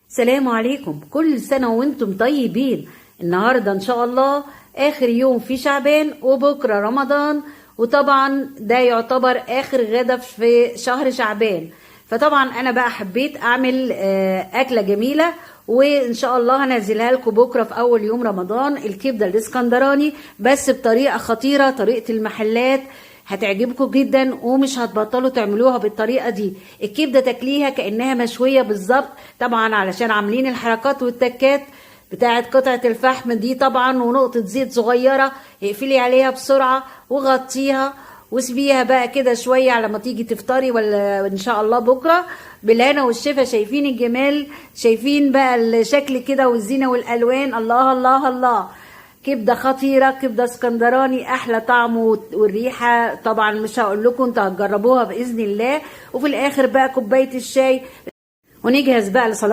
السلام عليكم، كل سنة وانتم طيبين. النهاردة ان شاء الله اخر يوم في شعبان وبكرة رمضان، وطبعا ده يعتبر اخر غدا في شهر شعبان. فطبعا انا بقى حبيت اعمل اكلة جميلة، وان شاء الله هنزلها لكم بكرة في اول يوم رمضان، الكبدة الاسكندراني بس بطريقة خطيرة، طريقة المحلات هتعجبكم جدا ومش هتبطلوا تعملوها بالطريقة دي. الكبده تاكليها كانها مشوية بالظبط، طبعا علشان عاملين الحركات والتكات بتاعت قطعه الفحم دي طبعا، ونقطة زيت صغيرة اقفلي عليها بسرعة وغطيها وسيبيها بقى كده شوية على ما تيجي تفطري، ولا ان شاء الله بكره بالهنا والشفا. شايفين الجمال؟ شايفين بقى الشكل كده والزينة والالوان؟ الله الله الله، كبده خطيره، كبده اسكندراني، احلى طعم والريحه طبعا مش هقول لكم، انتوا هتجربوها باذن الله. وفي الاخر بقى كوباية الشاي، ونجهز بقى لصلاة